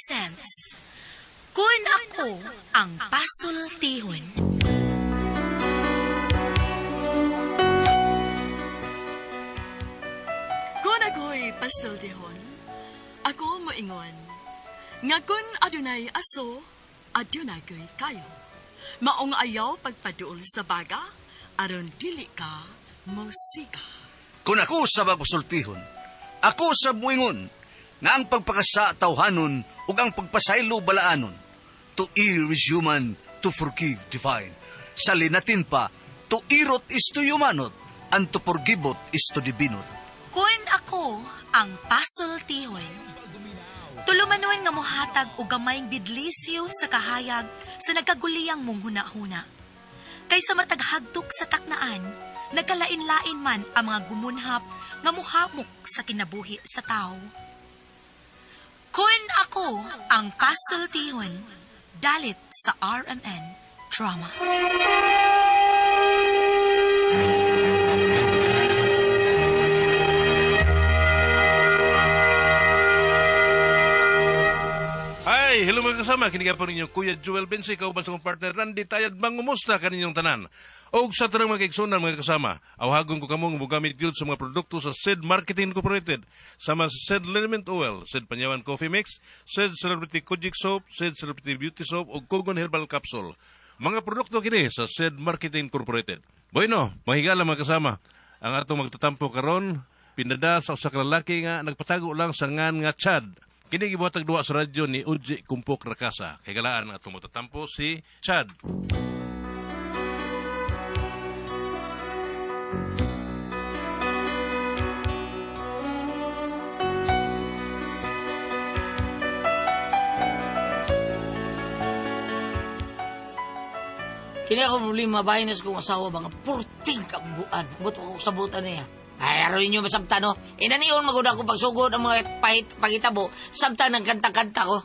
presents Kun Ako Ang Pasultihon. Kung ako'y pasultihon, ako moingon, nga kun adunay aso, adunay ko'y kayo. Maong ayaw pagpaduol sa baga, aron dili ka musika. Kung ako sa magpasultihon, ako sa muingon, nga ang pagpakasa tawhanon ug ang pagpasaylo balaanon. To err is human, to forgive divine. Sa linatin pa, to irot is to humanot, and to forgivot is to divinot. Kun ako ang pasultihon. Tulumanon nga mohatag og gamayng bidlisiw sa kahayag sa nagkaguliyang mong huna-huna. Kaysa mataghagtok sa taknaan, nagkalain-lain man ang mga gumunhap nga muhamok sa kinabuhi sa tao. Kun ako ang pasultihon, dalit sa RMN Drama. Hi, hello mga kasama. Kini po ninyo Kuya Joel Bensi, kauban sa akong partner Randy Tayad, mangumusta kaninyong tanan. Og sa tanang mga kaigsunan mga kasama, awhagon ko kamong mogamit gyud sa mga produkto sa Sid Marketing Incorporated, sama sa Sid Liniment Oil, Sid Panyawan Coffee Mix, Sid Celebrity Kojic Soap, Sid Celebrity Beauty Soap ug Kogon Herbal Capsule. Mga produkto kini sa Sid Marketing Incorporated. Bueno, mahigala mga kasama. Ang atong magtatampo karon pinada sa usa ka lalaki nga nagpatago lang sa ngan nga Chad. Kini gibuhatag duwa sa radyo ni Uji Kumpok Rakasa. Kay galaan ang atong magtatampo si Chad. Kini ako problema bahin na sa kong asawa ba nga purting kabuan. But ako sabutan niya. Ay, aron ninyo masabtan, no? Inaniyon magud ako pagsugod ang mga pahit, pagitabo. Sabtan ng kanta-kanta ko.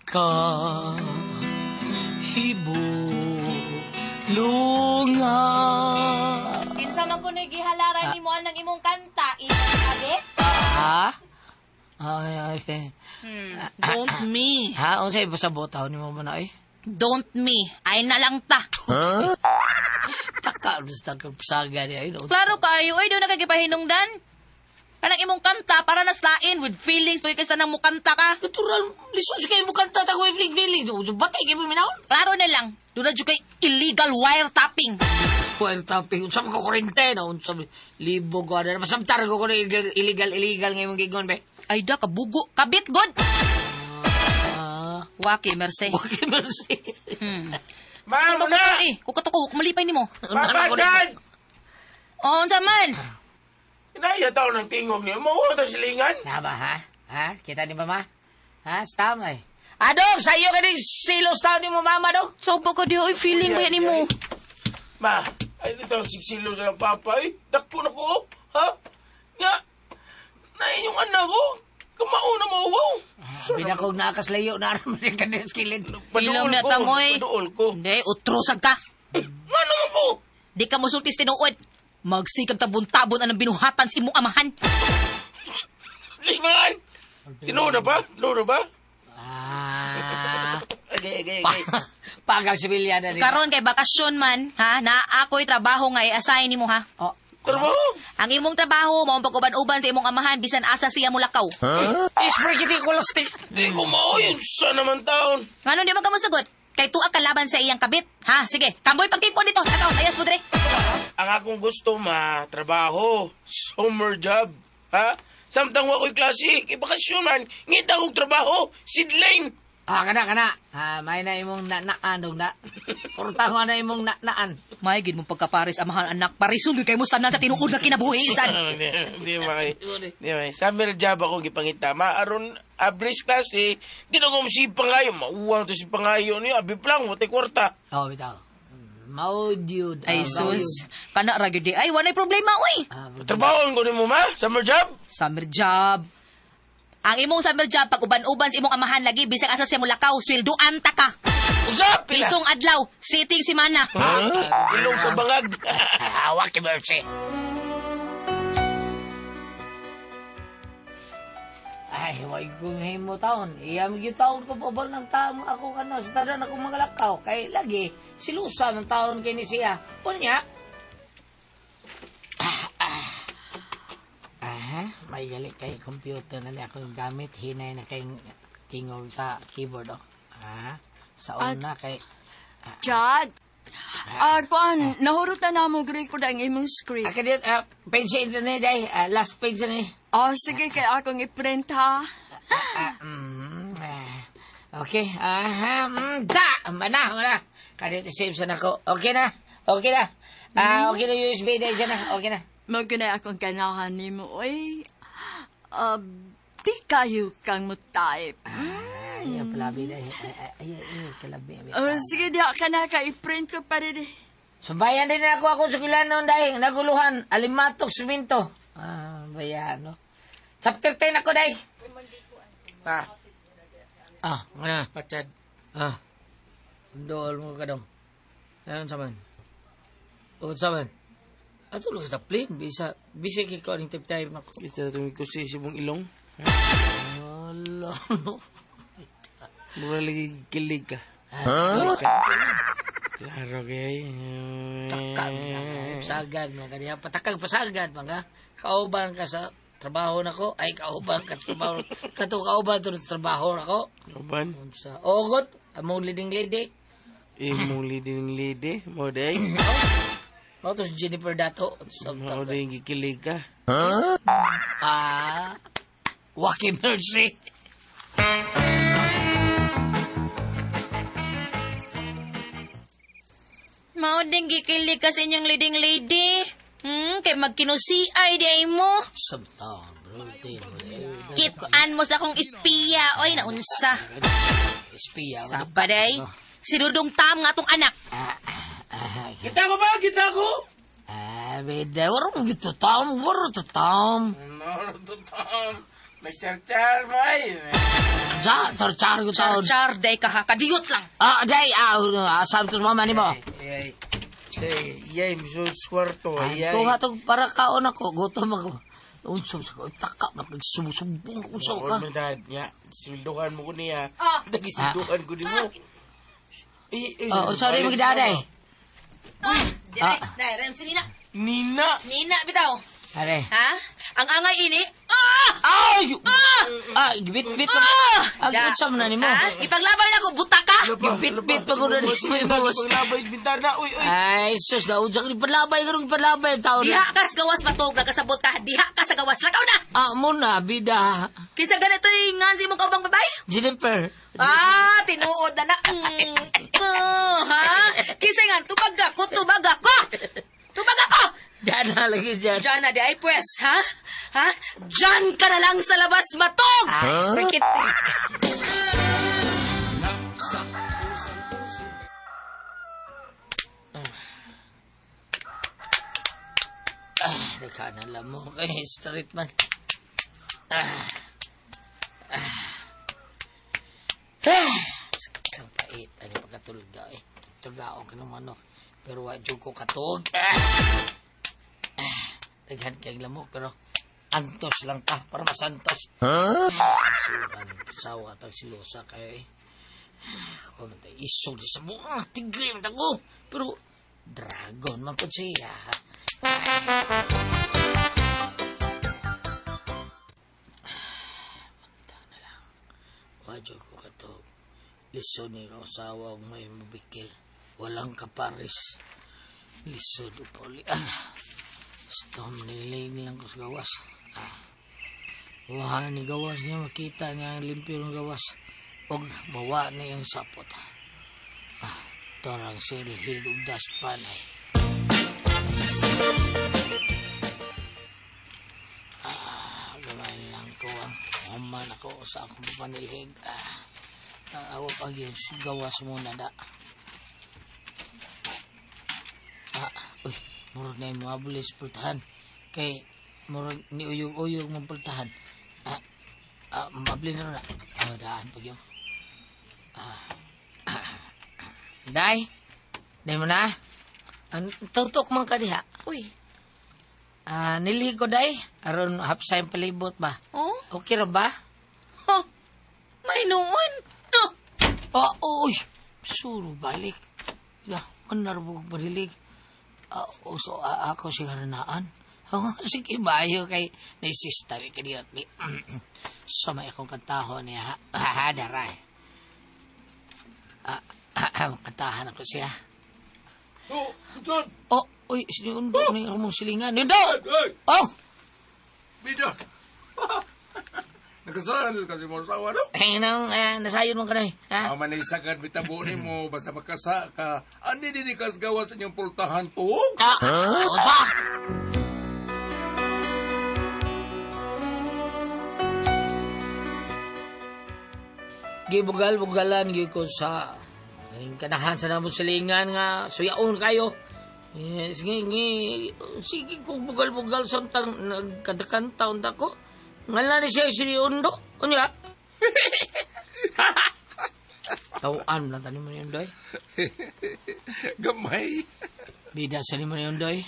Ka hibo lunga. Kinsa man kuno'y gihalaran nimo anang imong kanta, ikabi? Ha? Ay, okay. Don't me. Ha? Unsay pasabot ni mo man ay? Don't me. Ay na lang ta. Taka, basta kang pasaga niya. Ay, no. Klaro kayo, ay doon nagagipahinungdan. Kanang imong kanta para naslain with feelings pag kaysa nang mukanta ka. Natural, lisod kayo mo kanta ta ko feeling feeling. Batay kayo minahon. Klaro na lang. Doon na dyan kay illegal wiretapping. Well, tapping. Unsa man ko kurente na unsa man- libo ko ana. Masamtar ko kuno illegal illegal illegal nga imong gigon be. Ay da, kabugo. Kabit, god. Ah, Waki, mercy. okay, mercy. Ma'am, na! Eh, kukato ko, malipay nimo. Papa Chan! Oh, unsa man? Inaya tao ng tingog niyo. Mauwa ta silingan. Na ba ha? Ha? Kita ni mama? Ha? Stam ay. Adong, sa iyo kini silos taon ni mo mama dong. Sobo ko di oy feeling ba yan nimo? Ma, ay dito sigsilo sa ng papa eh. Dakpo na ko. oh. Ha? Nga, na inyong anak ko. Kamao na mauwaw. Binakog na akaslayo na aram ni kanis kilid. Ilom na tamoy. Paduol ko. Hindi, utrosag ka. Nga naman ko. Di ka musultis tinuod. Magsikag tabon-tabon anang binuhatan sa imong amahan. Silingan. Tinuod na ba? Tinuod na ba? Ah. Okay, okay, okay. Pagal sibilya na rin. Karon kay bakasyon man, ha? Na ako'y trabaho nga i-assign nimo ha. Oh. Trabaho. Ang imong trabaho mao ang pag-uban-uban sa imong amahan bisan asa siya mulakaw. Spaghetti ko lastik. Di ko mao yun. Sa naman taon. Ngano di man ka mosagot? Kay tuwa ka laban sa iyang kabit, ha? Sige, kamboy pagtipon dito. Takaw, ayas mo dire. Ang akong gusto ma, trabaho. Summer job. Ha? Samtang wa ko'y klase, ibakasyon man, ngita kong trabaho, sidline. Ah, kana kana. Ah, may na imong nanaan dong na. Kurta ko na imong nanaan. May gid mong pagkapares amahan anak. Parison gyud kay mo tanan sa tinuod nga kinabuhi sad. Di ba kay? Di ba? Summer job ako gipangita. Maaron average class eh. Di na ko si pangayo. Mauwang to si pangayo niyo. Abi lang, watay kwarta. Oh, bitaw. Mao gyud. Ay sus, kana ra gyud di. Ay wanay problema oy. Trabahoon ko nimo ma? Summer job? Summer job. Ang imong summer job pag uban-uban sa imong amahan lagi bisag asa siya mulakaw, swelduan ta ka. Unsa pila? Pisong adlaw, siting simana. Ilong sa bangag. Hawak kay Mercy. Ay, way kong himo taon. Iyam gyud taon ko pobol ng taon ako kano sa tanan ako mga lakaw. Kay lagi, silusa ng taon kay ni siya. Unya. Ah, ah. Aha, may gali kay computer na ni akong gamit. Hinay na kay tingog sa keyboard. Oh. Ah, sa una kay... Chad. Ah, kuan, nahurot na namo record ang imong script. Ah, kaya, page sa internet ay, last page na ni. Oh, sige kay akong i-print ha. Ah, mm, ah. Okay. Aha. Da! Mana, mana. Kaya save sa nako. Okay na. Okay na. Ah, okay na USB na dyan na. Okay na. Mo guna akong ganahan nimo oy. Di kayo kang mo type. Ay, ang palabi na. Ay, ay, ay, ay, kalabi. Oh, sige diha ka na ka i-print ko pa rin. Subayan din ako ako sa kilanon dahil naguluhan. Alimatok suminto. Ah, bayan, no? Chapter 10 ako, day. Pa, Ah, ano? pachad. Ah. Dool mo ka dong. Ano sa man? O sa man? Ato lang sa plane. Bisa, bisa kay ko aning type-type na ko. Kita tumi ko sa sibong ilong. Ala, no. Mura lagi kilig ka. Huh? Klaro kay. Takang pasagan mga kaniya. Patakang pasagan mga. Kauban ka sa trabaho nako. Ay, kauban ka sa trabaho. Kato kauban to sa trabaho nako. Kauban. Sa ogot, among leading lady. Imong leading lady. Mo day. Mao to si Jennifer Dato. Sa Mo day gikilig ka. Ah, Wacky Mercy. Mao ding gikilig ka sa inyong leading lady. Kay magkinusiay di ay mo. Samtang, bro. Kitaan mo sa akong espiya, oy naunsa. Espiya. Sabaday, si Dudong Tam nga atong anak. Kita ko ba? Kita ko? Ah, beda. Waro mo gito tam. Waro to tam. Moro to tam. May char-char mo ay. Sa, char-char ko taon. Char-char day ka ha, kadiyot lang. Ah, day, ah, asam to sa mama ni mo. Ay, say, yay, misus kwarto. Ay, Kuha to para kaon ako, gutom ako. Unsa sa ko, taka, nagsusumbong, unsa ka. Huwag mo dad niya. Silduhan mo ko niya. Ah. Tagisilduhan ko ni mo. Eh, eh, Oh, unsa rin magdaday? Ah, dire, dai, rem si Nina. Nina! Nina bitaw. Are. Ha? Ang angay ini. Ah! Ay! Ah, gibit-bit pa. Ah! Ah, unsa man na nimo? Ha? Ipaglaban na ako, buta ka. Gibit-bit pa ko na nimo. Paglabay, bintana. Uy, uy. Ay, sus, naunsa ka ni palabay, karong palabay, taon. Diha ka sa gawas matog, nagkasabot ka. Diha ka sa gawas, lakaw na. Ah, muna, bida. Kinsa ganito'y nga si mong kaubang babay? Jennifer. Ah, tinuod na na. Oh, ha? Kinsa nga, tubag ako, tubag ako. Tubag ako! Diyan na lagi dyan. Diyan na di ay pwes, ha? Ha? Diyan ka na lang sa labas matog! Ah, sakit. Ah, nagkanala mo kay street man. Ah. Ah. Ah. Kapait, ano pagkatulga eh. Tulgaon ka ng manok. Pero wa jud ko katog. Ah. Ah. Daghan kay lamok pero antos lang ta para masantos. Huh? Suran kasawa tag silosa kayo eh. Ako man tayo isog di sa buong tigre man ko. Pero dragon man po siya. Bantang na lang. Wadyo ko katog. Lisod ni kausawa og may mabikil. Walang kaparis. Lisod o paulian. Storm niling lang ko sa gawas. Ah. Wahan ni gawas niya, makita niya ang limpyo ng gawas. Og mawa niya ang sapot. Ah, tarang silhig og daspan ay. Ah, gamay lang ko ang human ako sa akong panilhig. Ah, awa pag yun, gawas muna da. Ah, uy, murag na yung mga bulis pultahan. Kay, murag ni uyog-uyog mong pultahan. Ah, Mabli na na. Daan pag yun. Day, day mo na. Tutok man ka diha. Uy. Nilhi ko, day. Aron hapsay palibot ba? Oh? Okay ra ba? Oh, may noon. Oh. Oh, uy. Suro, balik. Ya, manarbog barilig. So, ako siya ranaan. Oh, sige, maayo kay naisista ni kaniyot ni. So, may akong kantahon niya. Ha, daray. Kantahan ako siya. Oh, John! Oh, uy, siniundo ni akong silingan. Nindo! Hey! Oh! Bida! Nagkasaan kasi mo sawa, no? Ay, nang, nasayon mo ka na eh. Ha? Ang manay sagad bitabo ni mo, basta makasa ka, ani din ikas gawa sa inyong pultahan tuog? Ah, unsa? Gibugal-bugalan gyud ko sa kaning kanahan sa namong silingan nga suyaon kayo. Eh, sige, sige kung bugal-bugal samtang nagkadakanta unta ko. Ngala ni siya siniundo. Unya? Tawaan lang tanim mo ni Undoy. Gamay. Bida sa nimo ni Undoy.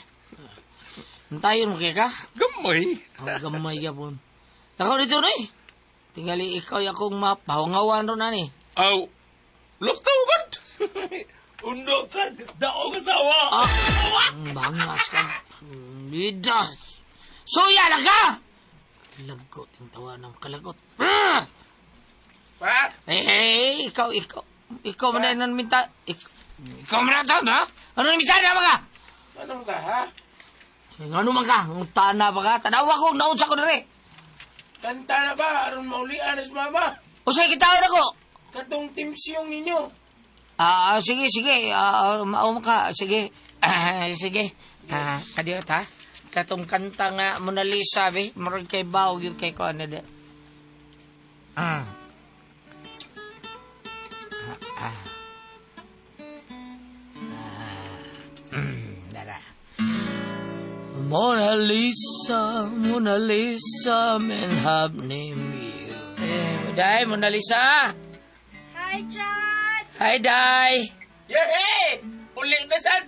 Antayon mo kay ka? Gamay. Ang gamay yapon. Lakaw dito na eh. Tingali ikaw akong mapawangawan ron ani. Aw, luktaw gad. Undok sad, daog asawa. Ah, ang bangas ka. Bida. Suya lang ka! Lagot ang tawa ng kalagot. Ah! Pa? Eh, hey, ikaw. Ikaw man na minta. Ikaw man na ha? Ano minta na ba ka? Ano ka, ha? Ano man ka? Ang tana ba ka? Tanawa ko, naunsa ko na rin. Kanta na ba? Aron maulian as mama. Usay kitaon ako. Katong team siyong ninyo. Sige, sige. Maum ka. Sige. Sige. Kadiyot, ha? Katong kanta nga Mona Lisa, be. Murag kay Bao, yun kay ko, ano, de. Dara. Mona Lisa, Mona Lisa, men have name you. Eh, Day, Mona Lisa. Hi, Chad! Hi, Day. Yehey! Uli na sad!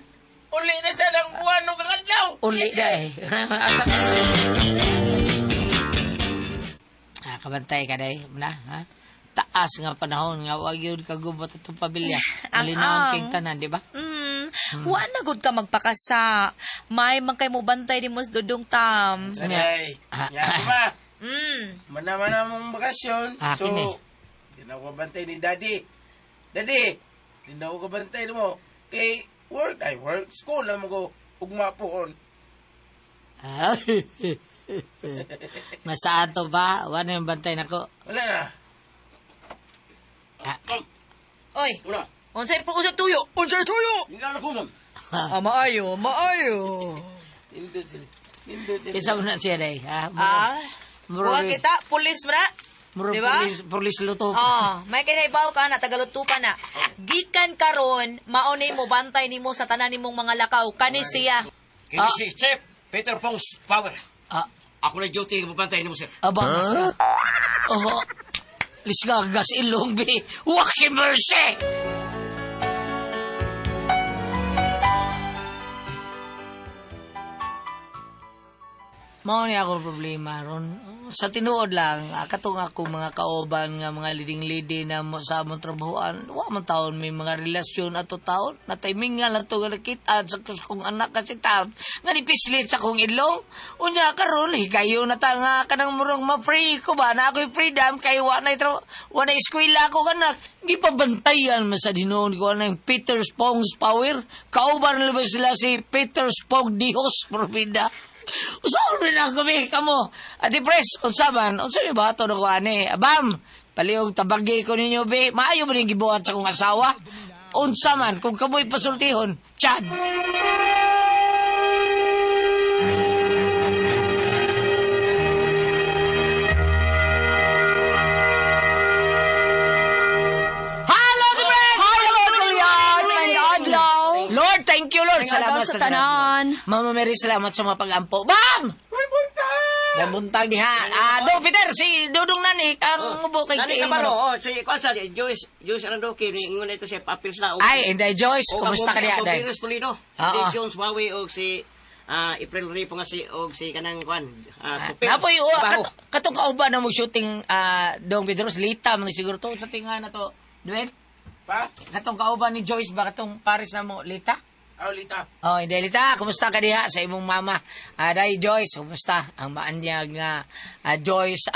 Uli na sad ang buwan ng kakadlaw! Uli, Day. Asa? Kabantay ka, Day. Na, ha? Taas nga panahon nga wag yun kagubot atong pamilya. Malinawan Ang-ang. king tanan, di ba? Wa na gud ka magpakasa. May man kay mo bantay ni Mos Dudong Tam. Sanay. Yan ba? Mana-mana mong bakasyon. Akin so, eh. Di na ako kabantay ni Daddy. Daddy, di na ako kabantay mo. Kay work, ay work, school na mo ko ugma poon. Masaan to ba? Wala yung bantay nako. Wala na. Oy, Wala. unsay unsay tuyo? Unsay tuyo? Hindi ka na kumam. Maayo, maayo. Nindot sila. Nindot sila. Isa mo na siya, Day. Ha? Wa kita, pulis mo na. Murag Di ba? Pulis luto. Oh, may kinaibaw ka na tagaluto pa na. Gikan karon, maunay mo bantay nimo sa tanan nimong mga lakaw kani siya. Kini si Chef Peter Pong's Power. Ako na duty mabantay nimo, sir. Aba, huh? Oh, lisgagas ilong, be. Waki mercy! Mao ni ako problema ron. Sa tinuod lang, katong ako mga kauban nga mga leading-lady na mo, sa among trabahoan, wa man taon may mga relasyon ato taon. Nataimingan lang to nga nakita sa kong anak kasi taon nga nipislit sa kong ilong. Unya karon higayo na ta nga kanang murong ma-free ko ba na ako'y freedom kay wa na wa na eskwela ako kanak. Gipabantayan man sa dinoon ko anang Peter Spong's Power. Kauban na ba sila si Peter Spong Dihos Probida. Usaon rin ako kami, kamo. Ate Pres, unsa man, unsa may bato na ko ani. Abam, palihog tabagi ko ninyo, be. Maayo ba ning gibuhat sa kong asawa? Unsa man, kung kamoy pasultihon, Chad. Hello, Ate Pres! Hello, Julian! May adlaw! Lord, thank you, Lord. May Salamat adlaw sa tanan. Mama Mary, salamat sa mga pag-ampo. Bam! May buntag! May buntag diha. Ah, Dong Peter, si Dudong Nani ang ubo kay Nani tiil ka ba, mo. no? Oh, si kuan sa Joyce, Joyce Arandoki, ni ingon na ito siya papel sila. Ay, Inday Joyce, kumusta ka diha, Day? Day? Toledo. Si Oo. Dave Jones Wawi og si April Ripo nga si og si kanang kuan. Cooper. Napoy, oh, Trabaho. katong kauban na mag-shooting, Dong Pedro, Lita, mga siguro to, sa tinga na to. Dwayne? Pa? Katong kauban ni Joyce ba, katong Paris na mo, Lita? Aw, Lita. Oh, hindi, Lita, kumusta ka diha sa imong mama? Day Joyce, kumusta? Ang maanyag nga Joyce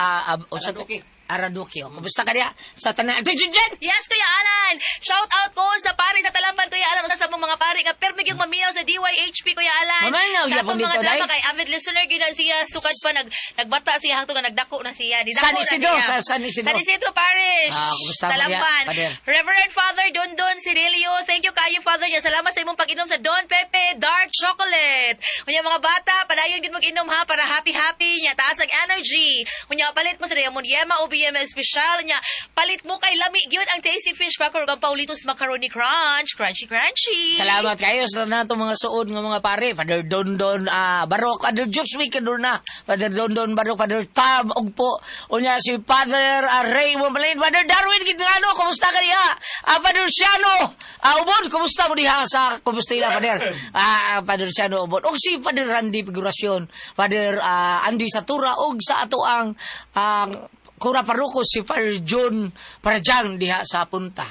usa to- Araduki. Araduki. Oh. Kumusta ka diha sa tanan? Ate Jen! Yes, Kuya Alan! Shout out ko sa pari sa Talamban, Kuya Alan. Usa sa mong mga pari nga permi yung maminaw sa DYHP, Kuya Alan. Maminaw sa gyapon atong mga dito, drama Day. kay avid listener gyud na siya sukad pa nagbata siya hangtod nga nagdako na siya. Nidako San na Isidro, siya. sa San Isidro. San Isidro Parish. Ah, kumusta mo diha, Talamban. Pader? Reverend Father Dondon Cirilio, thank you kayo Father niya. Salamat sa imong pag-inom sa Don Pepe Dark Chocolate. Unya mga bata, padayon gid mag-inom ha para happy-happy niya, taas ang energy. Unya palit mo sa Diamond Yema o BM espesyal niya. Palit mo kay lami gyud ang Tasty Fish Cracker ug ang Paulitos Macaroni Crunch, crunchy crunchy. Salamat kayo sa tanan atong mga suod nga mga pare. Father Dondon Barok, Father Jokes Week na. Father Dondon Barok, Father Tam Ugpo. Unya si Father Ray Wamalin, Father Darwin Gitngano, kumusta ka diha? Father Siano, Ubod, kumusta mo diha sa Compostela, Father? Father Siano Ubod. Og si Father Randy Figuracion, Father Andy Satura, og sa ato ang Kura Paruko si Father John Parajang diha sa punta.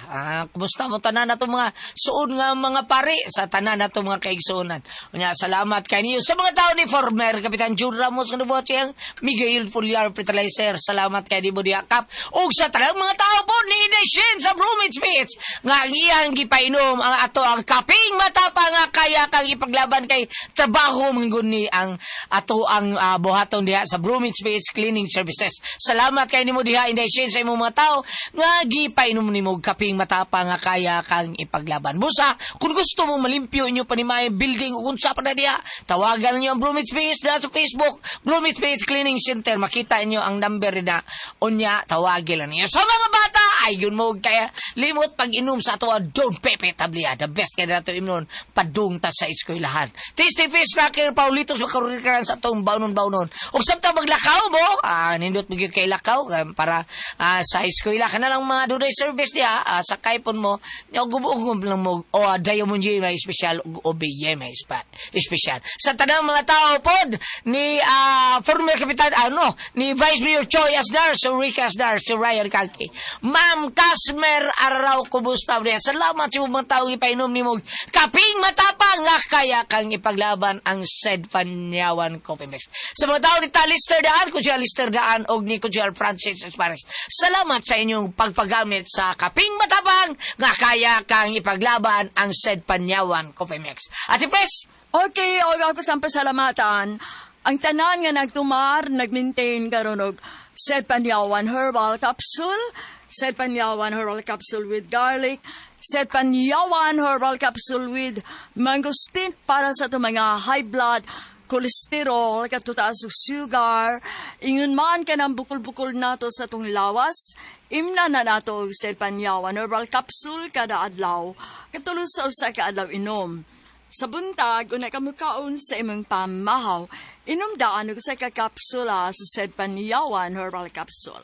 Kumusta mo tanan nato mga suod nga mga pare sa tanan nato mga kaigsuonan. Unya salamat kay niyo sa mga tao ni former Kapitan June Ramos nga nabuhat siyang Miguel Fulyar Fertilizer. Salamat kay nimo diha kap. Ug sa tanang mga tao po ni Inday sa Bromwich Beach nga ang iyang gipainom ang ato ang kaping matapang nga kaya kang ipaglaban kay trabaho mangguni ni ang ato ang buhaton diha sa Bromwich Beach Cleaning Services. Salamat kay nimo diha Inday Shin sa imong mga tao nga gipainom nimo og kaping matapang nga kaya kang ipaglaban. Busa, kung gusto mo malimpyo inyo panimay building ug unsa pa na diha, tawagan niyo ang Bromwich Beach diha sa Facebook, Bromwich Beach Cleaning Center. Makita niyo ang number na unya tawagin lang niyo. Sa mga bata, ayun mo kaya limot pag-inom sa ato ang Don Pepe Tablia. The best kay nato imnon padung ta sa eskwelahan. Tasty Fish Cracker, Paulitos makarurikan sa atong baunon-baunon. Ug samtang maglakaw mo, nindot mo gyud kay lakaw para sa eskwela ka na lang mga dunay service diha, sakay pon mo, nya gubugom lang mo o Diamond J may espesyal ug OBY may espesyal. Sa tanang mga tao pod ni former kapitan ni Vice Mayor Choi Asdar, Sir Rick Asdar, Sir Ryan Kalki. Ma'am Casmer Araraw, kumusta mo diha? Salamat sa mga tao ipainom nimo kaping matapang nga kaya kang ipaglaban ang said Panyawan Coffee Mix. Sa mga tao ni Talister Daan, Kuya Alister Daan og ni Kuya Francis Espares. Salamat sa inyong pagpagamit sa kaping matapang nga kaya kang ipaglaban ang said Panyawan Coffee Mix. Ate Pres, Okay, og ako sa pasalamatan. Ang tanan nga nagtumar, nagmaintain karon og Said Panyawan Herbal Capsule, Said Panyawan Herbal Capsule with garlic, Said Panyawan Herbal Capsule with mangosteen para sa itong mga high blood, cholesterol, katutaas og sugar, ingon man ka ng bukol-bukol nato sa itong lawas, imna na nato og Said Panyawan Herbal Capsule kada adlaw, katulo sa usa ka adlaw inom. Sa buntag, una ka mukaon sa imong pamahaw, inom daan og usa ka kapsula sa Said Panyawan Herbal Capsule.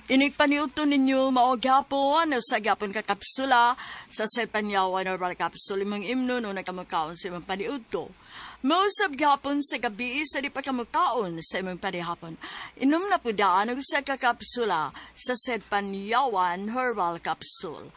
Inig paniudto ninyo mao gyapon usa gyapon ka kapsula sa Said Panyawan Herbal Capsule imong imnon una ka mukaon sa imong paniudto. Mausab gyapon sa gabi sa di pa ka mukaon sa imong panihapon. Inom na po daan og usa ka kapsula sa Said Panyawan Herbal Capsule.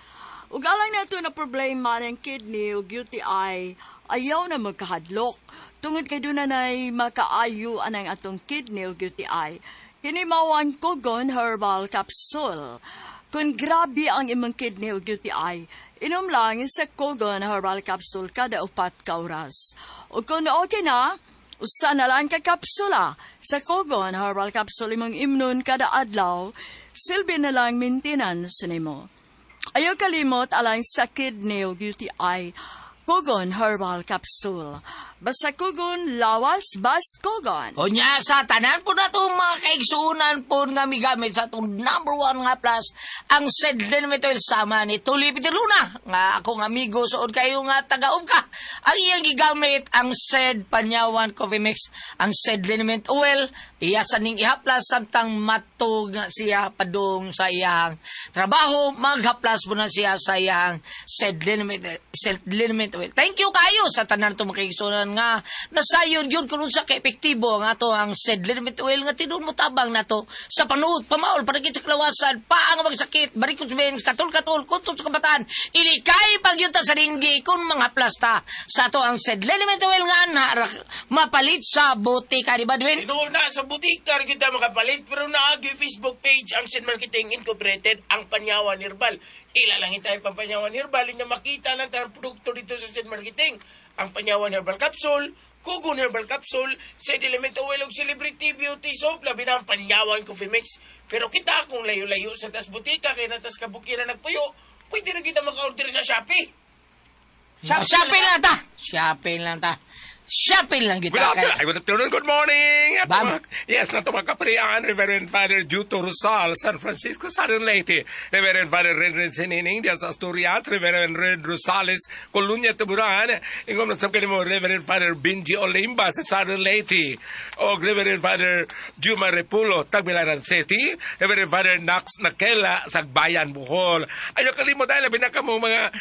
Ug alang nato na problema ng kidney ug UTI, ayaw na magkahadlok. Tungod kay doon na makaayo anang atong kidney ug UTI. Kini mao ang Kogon Herbal Capsule. Kung grabe ang imong kidney ug UTI, inom lang sa Kogon Herbal Capsule kada 4 ka oras. Ug kung okay na, usa na lang ka kapsula sa Kogon Herbal Capsule imong imnon kada adlaw, silbi na lang maintenance nimo. Ayaw kalimot alang sa kidney ug UTI, Kogon Herbal Capsule. Basta kugon, lawas, bas kugon. Unya sa tanan po na itong mga kaigsuunan po nga migamit sa atong number one nga plus ang said liniment oil sama ni Tuli Peter Luna nga akong amigo suod kayo nga taga-ub ka. Ang iyang gigamit ang said Panyawan Coffee Mix, ang said liniment oil, iya sa ning ihaplas samtang matug na siya padung sa iyang trabaho, maghaplas po na siya sa iyang said liniment oil. Thank you kayo sa tanan itong mga kaigsuunan nga nasayon yun kung unsa ka epektibo ang ato ang said liniment oil nga tinuod mo tabang nato sa panuot, pamaol, panagit sa kalawasan, paa nga magsakit, varicose veins, katol-katol, kutob sa kabataan, ilikay pagyunta sa dinggi kung mga plasta sa ato ang said liniment oil nga anha mapalit sa botika, di ba, Dwayne? Tinuod na sa butika rin kita makapalit pero naagi Facebook page ang Sen Marketing Incorporated ang Panyawan Herbal. Ilalangin tayo pang Panyawan Herbal nga makita lang tayong produkto dito sa Sen Marketing. Ang Panyawan Herbal Capsule, Kugon Herbal Capsule, Sed Element Oil ug Celebrity Beauty Soap, labi na ang Panyawan Coffee Mix. Pero kita kung layo-layo sa tas butika kay natas kabukiran nagpuyo, pwede na kita maka-order sa Shopee. Shopee lang ta! Shopee lang ta! Shopee lang Good kita. afternoon. Good afternoon. Good morning. At Bam. Yes, na mga kaprian, Reverend Father Juto Rosal, San Francisco, Southern Leyte, Reverend Father Renren Sinining, Dias Asturias, Reverend Red Rosales, Colunya Tuburan, ingom na sabka nimo Reverend Father Benji Olimba sa Southern Leyte, o Reverend Father Juma Repulo, Tagbilaran City, Reverend Father Nax Nakela, Sagbayan, Bohol. Ayaw kalimot tayo, labi na kamo mga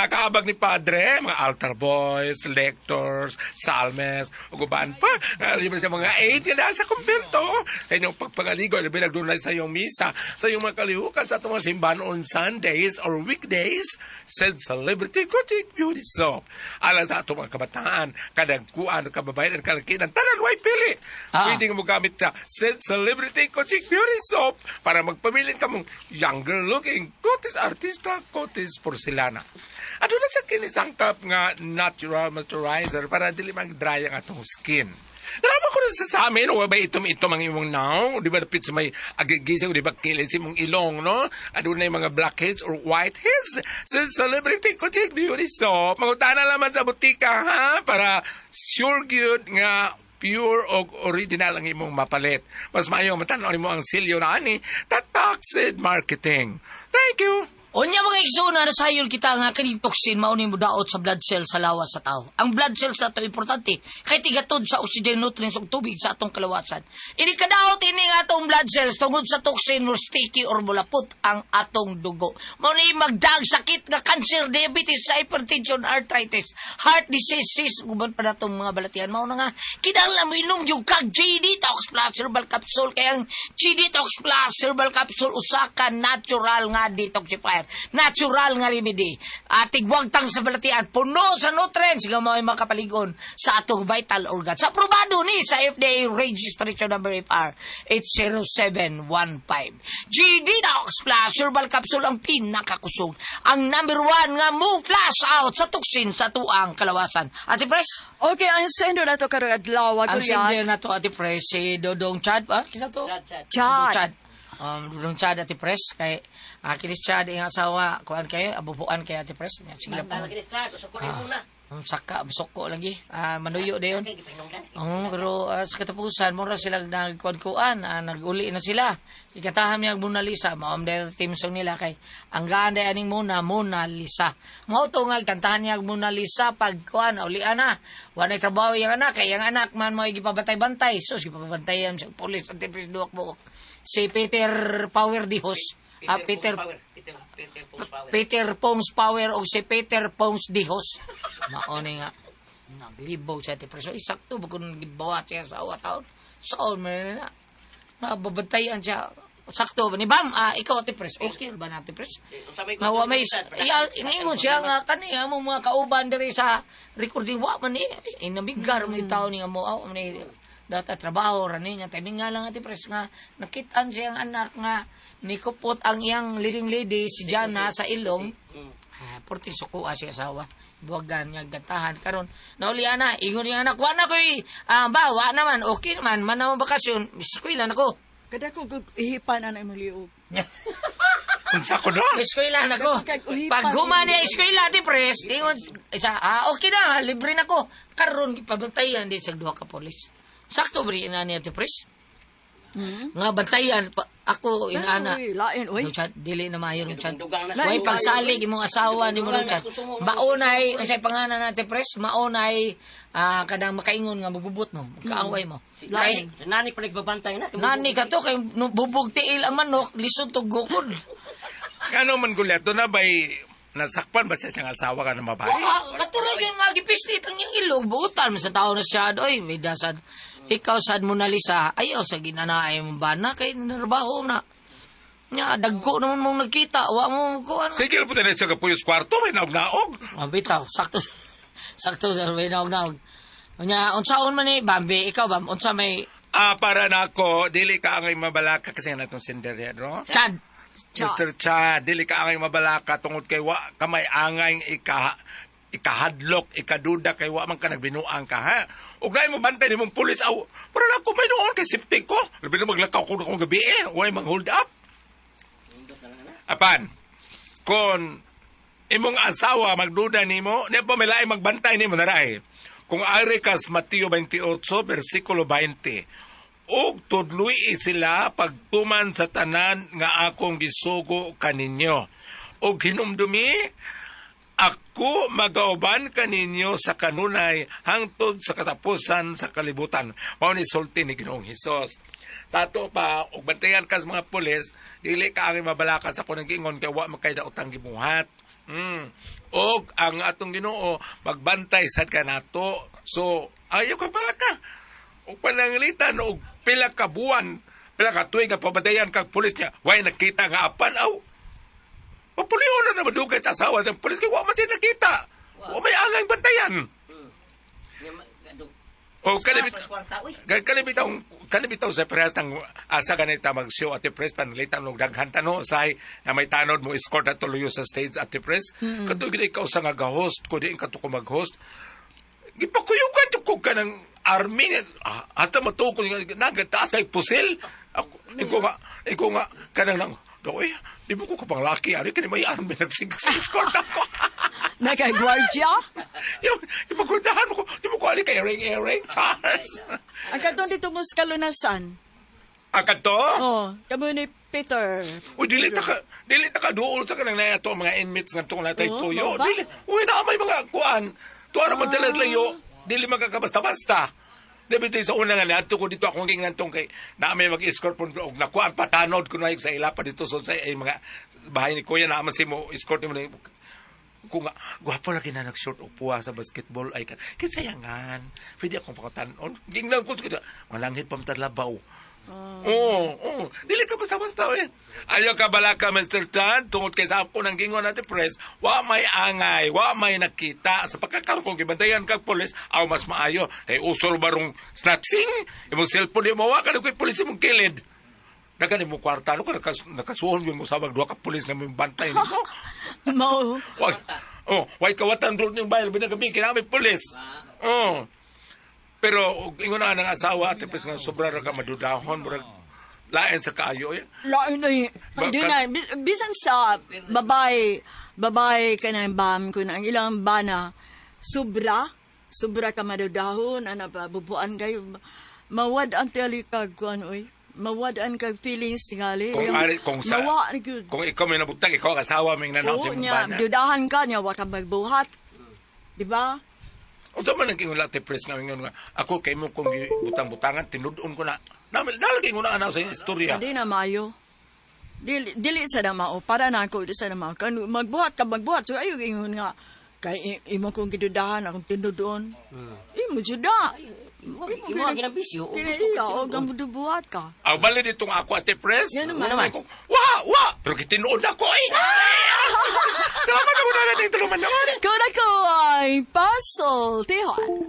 kaabag ni Padre, mga altar boys, lectors, salmes, ug uban pa. Libre sa mga aid nga sa kumbento. Sa inyong pagpangaligo, labi na dunay sa iyong misa, sa iyong mga kalihukan sa atong mga simbahan on Sundays or weekdays, said Celebrity Kutik Beauty Soap. Alang sa atong mga kabataan, kadagkuan, kababayan, kalakinan, tanan, way pili. Pwede nga mo gamit sa said Celebrity Kutik Beauty Soap para magpabilin ka mong younger looking kutis artista, kutis porcelana. Aduna sa kinisangkap nga natural moisturizer para dili mag-dry ang atong skin. Drama ko rin sa amin, o ba itom-itom ang imong naong, di ba dapit sa may agigising, di ba kilid sa imong ilong, no? Aduna yung mga blackheads or whiteheads. Sa Celebrity Kutik Beauty Soap, mangutana laman sa butika, ha? Para sure gyud nga pure o original ang imong mapalit. Mas maayo matan-aw nimo ang silyo na ani, Tataksid Marketing. Thank you. Unya mga igsoon, nasayon kita nga kining toxin mao ni modaot sa blood cells sa lawas sa tao. Ang blood cells nato importante kay tigatod sa oxygen, nutrients ug tubig sa atong kalawasan. Ini kadaot ini nga atong blood cells tungod sa toxin mo sticky or mulapot ang atong dugo. Mao ni magdag sakit nga cancer, diabetes, hypertension, arthritis, heart diseases, uban pa natong mga balatian. Mao na nga kinahanglan mo inom yung kag G Detox Plus Herbal Capsule kay ang G Detox Plus Herbal Capsule usa ka natural nga detoxifier, natural nga remedy. At tigwagtang sa balatian, puno sa nutrients nga mao'y makapaligon sa atong vital organs. Aprobado ni sa FDA registration number FR 80715. G Detox Plus Herbal Capsule ang pinakakusog. Ang number one nga mo flush out sa toxin sa tuang kalawasan. Ate Pres? Okay, ang sender na to karong adlaw, Ang Kuya. sender na to, Ate Pres, si Dodong Chad, ah, kisa to? Chad. Dodong Chad. Dodong Chad, Ate Pres, kay kinis Chad, iyang asawa, kuan kayo, abubuan kay Ate Pres. Sige lang po. Saka, suko lagi. Manuyo na yun. Oo, pero sa katapusan, mura sila nagkuan-kuan, nag-uli na sila. Ikataham niya ang Mona Lisa, maom dahil team song nila kay ang gaan day aning Mona, Mona Lisa. Mao to nga kantahan niya ang Mona Lisa pag kuan, ulian na. Wa na'y trabaho yung anak, kay ang anak man mo gipabantay-bantay. Sus, gipabantayan sa pulis at tipis duwak buok. Si Peter Power Dihos. Peter Peter Pong's Power o si Peter Pong's Dihos. Mao ni nga naglibog sa ati preso. Sakto ba kung gibawat siya sa awa taon? So, man na. Nababantayan siya. Sakto ba ni Bam? Ikaw ati pres. Okay ba na ati pres? Nga may iya iniingon siya nga kani among mga kauban diri sa recording wa man ni inamigar man tao ni amo aw ni data trabaho ra ni nga timing nga lang ati pres nga nakitaan siya ang anak nga nikupot ang iyang leading lady si Jana sa ilong. Porti sukuha siya asawa. Buwagan nga gantahan karon. Naulian na, ingon niya anak, wa na koy ba wa naman, okay naman, man na mo bakasyon, eskwela na ko. Kada ko ihipan na imong liog. Unsa ko no? Eskwela na ko. Kag-uhipan. Pag human niya eskwela ti pres, ingon isa, okay na, libre na ko. Karon gipabantayan di sa duha ka pulis. Sakto bri ina niya ti pres. Nga bantayan pa, ako inaana. Uy, lain, uy. No, chat, dili na maayo no chat. Dugang na Way pagsalig imong asawa nimo no chat. Maunay unsay pangalan natin pres, maunay kanang makaingon nga mabubot mo, makaaway mo. Kay Nani pa nagbabantay na. nani ka to kay bubog tiil ang manok, lisod to gukod. Ano man gulat, doon na ba'y nasakpan ba siya siyang asawa ka ng babae? Wa, natural yun nga gipislit ang iyang ilog buutan man sa tao na siya oy, may dasad. Ikaw sad mo na Lisa, ayaw sa ginanaay mo ba na kay narbaho na. Nya dagko naman mong nagkita, wa mo kuan. Sige, po na siya kapuyos kwarto, may naog-naog. Ah, bitaw, sakto. Sakto sa may naog-naog. Unya, unsaon man ni Bambi, ikaw bam, unsa may Para na ako, dili ka angay mabalaka kasi nga natong sender no? Chad. Mr. Chad, dili ka angay mabalaka tungod kay wa kamay angay ikahadlok, ikaduda kay wa man ka nagbinuang ka ha. Ug naay mo bantay nimong pulis aw, para na ako may noon kay safety ko. Labi na maglakaw ko akong gabi eh, way mang hold up. Apan, kung imong asawa magduda nimo, niya pa may laing magbantay nimo naray. Kung ari kas Mateo 28 versikulo 20, ug tudloi sila pagtuman sa tanan nga akong gisugo kaninyo. Ug hinumdumi, ako magauban kaninyo sa kanunay hangtod sa katapusan sa kalibutan. Mao ni sulti ni Ginoong Hesus. Sa ato pa, ug bantayan ka sa mga pulis, dili ka ang mabalaka sa kunang giingon kay wa makay daotang gibuhat. Og ang atong Ginoo magbantay sad kanato. So ayaw ka balaka. Ug pananglitan og pila ka buwan, pila ka tuig nga pabadayan kag pulis niya, way nakita nga apan aw. Papulion na madugay sa asawa ng pulis kay wa man siya nakita. Wa may angay bantayan. O kanibit kanibitaw kanibitaw sa press ng asa ganita mag-show at press panalitan og daghan tano say na may tanod mo escort at tuloy sa stage at press kadto gid ikaw sa nga ga-host ko di kato ko mag-host gipakuyugan to ko kanang army hasta matuko nagataas kay pusil ako iko nga kanang lang Doy, di mo ko kapang laki, ari kani may army nagsig sa escort ako. Nakagwardya? Yung ipagkurdahan mo ko, di mo ko ali kay ring ring Charles. Ang katong dito mo sa kalunasan. Ang kadto? Oh, kamo ni Peter. Uy, dili ta ka duol sa kanang naya to mga inmates nga tong natay Oh, tuyo. mao ba? Dili, uy, na may mga kuan. Tuwa man sila layo, dili magkakabasta-basta. Dili sa una nga niadto ko dito akong gingnan tong kay na may mag-escort pun og nakuan patanod kuno sa ila pa dito so sa ay, mga bahay ni kuya na man si mo escort nimo kung nga, gwapo lagi na nag-short og puwa sa basketball ay kinsayangan. Pwede akong pakatanon. Gingnan ko malanghit pa labaw. Oo, oo. Dili ka basta-basta eh. Ayaw ka balaka, Mr. Chan, tungod kay sa ako ng gingon natin press, wa may angay, wa may nakita. Sa pagkakaroon kung gibantayan kag pulis, aw mas maayo. Kay usor barong snatching, imong cellphone di mawa ka ko'y pulis imong kilid. Dagan mo kwarta, ano ka nakasuhon yung usabag duha ka pulis nga may bantay nimo. Mao. Wag, oh, way kawatan dul yung bayal binagabi kinami pulis. Oh. Pero ingon na ang asawa ate pres nga sobra ra ka madudahon murag lain sa kaayo eh. Lain ay, hindi na, bisan sa babae, babae ka na bam ko na, ang ilang bana, sobra, sobra ka madudahon, ana pa, bubuan kayo, mawad ang tali kag kuan, oy. Mawad ang kag feelings tingali. Kung ari kung sa Mawa, gyud. kung ikaw may nabutang ikaw ang asawa may nanaw sa Oo imong niya, bana. dudahan ka niya, wa ka magbuhat. Di ba? Unsa man ang ingon ate pres nga ingon nga ako kay mo kung butang-butangan tinud-on ko na. Namil nalagi ingon na sa istorya. Di na maayo. Dili, dili sa na mao. Para na ako, di sa na mao. Kan magbuhat ka, magbuhat. So, ayaw ingon nga, kay imo kong gidudahan, akong tinudoon. Imo juda. Imo ginabisyo. O Kini gusto iya, ka o gang budubuhat ka. Aw bali ditong ako ate pres. Yan naman. Ko, wa wa pero gitinuod ako eh. Salamat ako na natin tulungan naman. Kuna ko ay puzzle. Tihon.